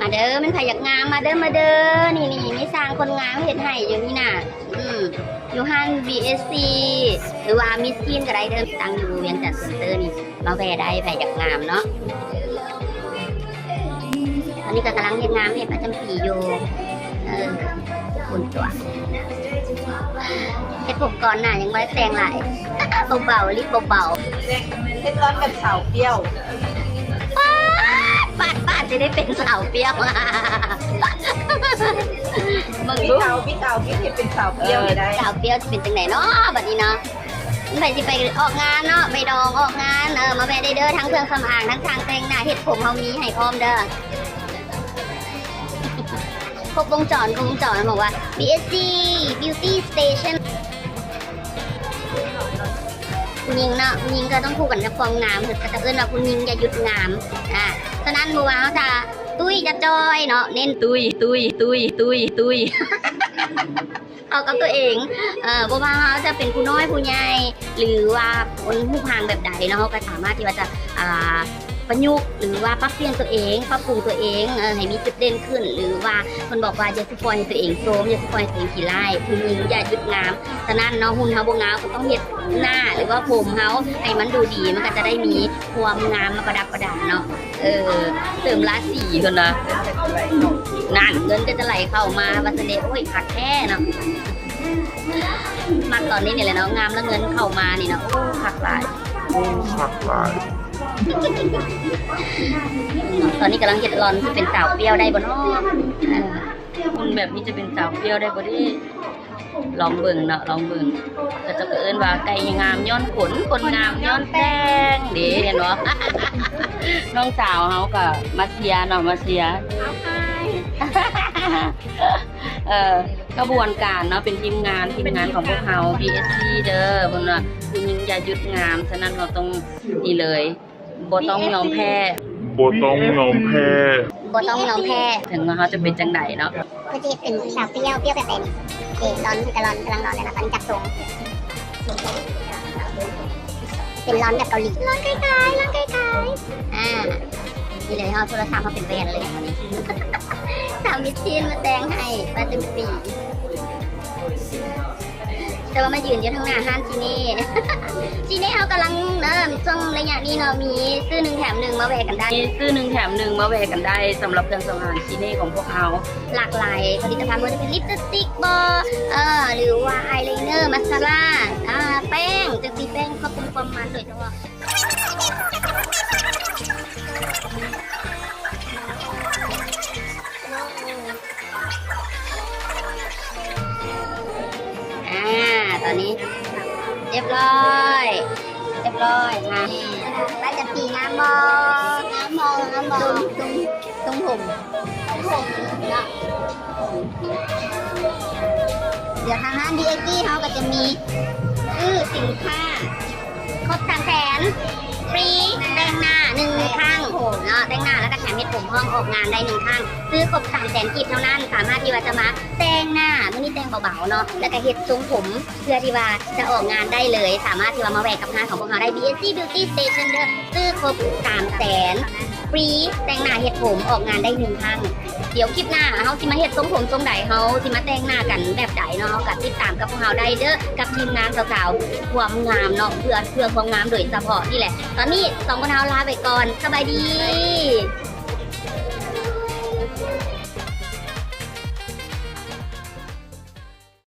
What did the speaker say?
ມາເດີ ແມ່ນໃຜຢາກງາມ ມາເດີ ມາເດີ ນີ້ໆ ມີຊ່າງຄົນງາມເຮັດໃຫ້ຢູ່ນີ້ນະ. ອືມ ຢູ່ຮ້ານ ບີເອສຊີ ຫຼືວ່າ Miss Teen ກໍໄດ້ເດີ ຕັ້ງຢູ່ວຽງຈັນເຊັນເຕີນີ້ ມາແວ່ໄດ້ ໃຜຢາກງາມເນາະ. ຕອນນີ້ກໍກຳລັງເຮັດງາມເຮັດປະຈຳປີຢູ່ ເອີ ບຸນຕົວະ ເຮັດຜົມກ່ອນໜ້າ ຍັງບໍ່ໄດ້ແຕ່ງຫຼາຍ ເບົາໆ ລິບເບົາໆ ເຮັດລອນກັບສາວປ່ຽວ. ປາດ ປາດ ປາດ ຊິໄດ້ເປັນສາວປ່ຽວ ເບິ່ງດູ ເອົາ ບິດເອົາ ບິດເຮັດເປັນສາວປ່ຽວນີ້ໄດ້ ເອີ ສາວປ່ຽວຊິເປັນຈັ່ງໃດເນາະ ບັດນີ້ເນາະ. ໃຜຊິໄປອອກງານເນາະ ໄປດອງອອກງານ ເອີ ມາແວ່ໄດ້ເດີ ທັງເຄື່ອງສຳອາງ ທັງຊ່າງແຕ່ງໜ້າ ເຮັດຜົມເຮົາມີໃຫ້ພ້ອມເດີ ຄົບວົງຈອນ ຄົບວົງຈອນ ບອກວ່າ ບີເອສຊີ Beauty Station. ຜູ້ຍິງເນາະ ຜູ້ຍິງກໍຕ້ອງຄູ່ກັນກັບຄວາມງາມ ເຂົາເຈົ້າເອີ້ນວ່າຜູ້ຍິງຢ່າຢຸດງາມ. ອາ ສະນັ້ນບໍ່ວ່າເຮົາຈະຕຸ້ຍຈະຈ່ອຍເນາະ ເນັ້ນຕຸ້ຍ ຕຸ້ຍ ຕຸ້ຍ ຕຸ້ຍ ຕຸ້ຍ ເຂົ້າກັບຕົວເອງ ເອີ ບໍ່ວ່າເຮົາຈະເປັນຜູ້ນ້ອຍຜູ້ໃຫຍ່ ຫຼືວ່າຄົນຮູບຮ່າງແບບໃດເນາະ ເຮົາກໍສາມາດທີ່ວ່າຈະ ອ່າ ປະຍຸກ ຫຼືວ່າປັບປ່ຽນຕົວເອງ ປັບປຸງຕົວເອງ ເອີ ໃຫ້ມີຈຸດເດັ່ນຂຶ້ນ ຫຼືວ່າເພິ່ນບອກວ່າ ຢ່າຊິປ່ອຍໃຫ້ຕົວເອງໂຊມ ຢ່າຊິປ່ອຍໃຫ້ຕົວເອງຂີ້ລ້າຍ ຜູ້ຍິງຢ່າຢຸດງາມ. ສະນັ້ນເນາະ ຫຸ່ນເຮົາບໍ່ງາມ ກໍຕ້ອງເຮັດໜ້າ ຫຼືວ່າຜົມເຮົາໃຫ້ມັນດູດີ ມັນກໍຈະໄດ້ມີຄວາມງາມມາປະດັບປະດາເນາະ. ເອີ ເສີມລາສີເພິ່ນວ່າ ນັ້ນ ເງິນກໍຈະໄຫຼເຂົ້າມາ ວ່າຊັ້ນເດ. ໂອ້ຍ ຄັກແທ້ເນາະ ມັກຕອນນີ້ນີ້ແຫຼະເນາະ ງາມແລ້ວເງິນເຂົ້າມານີ້ເນາະ ໂອ້ ຄັກຫຼາຍ ໂອ້ ຄັກຫຼາຍ. ຕອນນີ້ກຳລັງເຮັດລອນ ຊິເປັນສາວປ່ຽວໄດ້ບໍ່ເນາະ ເອີ ຫຸ່ນແບບນີ້ຈະເປັນສາວປ່ຽວໄດ້ບໍ່ເດ? ລອງເບິ່ງເນາະ ລອງເບິ່ງ. ເຂົາເຈົ້າກໍເອີ້ນວ່າ ໄກ່ງາມຍ້ອນຂົນ ຄົນງາມຍ້ອນແຕ່ງເດ ເຫັນບໍ່? ນ້ອງສາວເຮົາກໍມາເຊຍເນາະ ມາເຊຍ ເອີ ຂະບວນການເນາະ ເປັນທີມງານ ທີມງານຂອງພວກເຮົາ ບີເອສຊີ ເດີ ເພິ່ນວ່າ ຜູ້ຍິງຢ່າຢຸດງາມ. ສະນັ້ນເຮົາຕ້ອງນີ້ເລີຍ ບໍ່ຕ້ອງຍອມແພ້ ບໍ່ຕ້ອງຍອມແພ້ ບໍ່ຕ້ອງຍອມແພ້ ເຖິງວ່າເຮົາຈະເປັນຈັ່ງໃດເນາະ. ເພິ່ນຊິເຮັດເປັນສາວປ່ຽວ ປ່ຽວແບບໃດນີ້? ເອີ ລອນ ກະລອນ ກຳລັງລອນແລ້ວເນາະ ຕອນນີ້ຈັບຊົງ ເປັນລອນແບບເກົາຫຼີ ລອນໄກໆ ລອນໄກໆ. ອາ ນີ້ເລີຍ ເຮົາໂທລະສັບເຮົາເປັນແວ່ນເລີຍ ສາວມິດຊີນມາແຕ່ງໃຫ້ ປະຈຳປີ. ແຕ່ວ່າມາຢືນຢູ່ທາງໜ້າຮ້ານຊີເນ່ ຊີເນ່ເຮົາກຳລັງ ເອີ ຊ່ວງໄລຍະນີ້ເນາະ ມີຊື້ໜຶ່ງແຖມໜຶ່ງ ມາແວ່ກັນໄດ້ ມີຊື້ໜຶ່ງແຖມໜຶ່ງ ມາແວ່ກັນໄດ້. ສຳລັບເຄື່ອງສຳອາງຊີເນ່ຂອງພວກເຮົາ ຫຼາກຫຼາຍຜະລິດຕະພັນ ບໍ່ວ່າຈະເປັນລິບສະຕິກບໍ ເອີ ຫຼືວ່າອາຍໄລເນີ ມາສຄາຣາ ອາ ແປ້ງ ຈັ່ງຊີ້ ແປ້ງຄວບຄຸມຄວາມມັນໂດຍສະເພາະ. ອາ ຕອນນີ້ຮຽບຮ້ອຍ ຮຽບຮ້ອຍ ມາ ປະຈຳປີງາມບໍ່? ງາມບໍ່? ງາມບໍ່? ຊົງ ຊົງ ຊົງຜົມ ດຽວທາງຮ້ານ ດີເອສຈີ ເຮົາກໍຈະມີຊື້ສິນຄ້າ ຄົບສາມແສນ ຟຣີແຕ່ງໜ້າໜຶ່ງຄັ້ງເນາະ ແຕ່ງໜ້າແລ້ວກໍແຖມເຮັດຜົມພ້ອມ ອອກງານໄດ້ໜຶ່ງຄັ້ງ. ຊື້ຄົບສາມແສນກີບເທົ່ານັ້ນ ສາມາດທີ່ວ່າຈະມາແຕ່ງໜ້າ ມື້ນີ້ແຕ່ງເບົາໆເນາະ ແລ້ວກໍເຮັດຊົງຜົມ ເພື່ອທີ່ວ່າຈະອອກງານໄດ້ເລີຍ. ສາມາດທີ່ວ່າມາແວ່ກັບຮ້ານຂອງພວກເຮົາໄດ້ ບີເອສຈີ Beauty Station ເດີ ຊື້ຄົບສາມແສນ ຟຣີແຕ່ງໜ້າເຮັດຜົມ ອອກງານໄດ້ໜຶ່ງຄັ້ງ. ດຽວຄລິບໜ້າເຮົາຊິມາເຮັດຊົງຜົມຊົງໃດ ເຮົາຊິມາແຕ່ງໜ້າກັນແບບໃດເນາະ ເຮົາກໍຕິດຕາມກັບພວກເຮົາໄດ້ເດີ ກັບທີມງານສາວໆຄວາມງາມເນາະ ເພື່ອ ເພື່ອຄວາມງາມໂດຍສະເພາະນີ້ແຫຼະ. ຕອນນີ້ສອງຄົນເຮົາລາໄປກ່ອນ ສະບາຍດີ.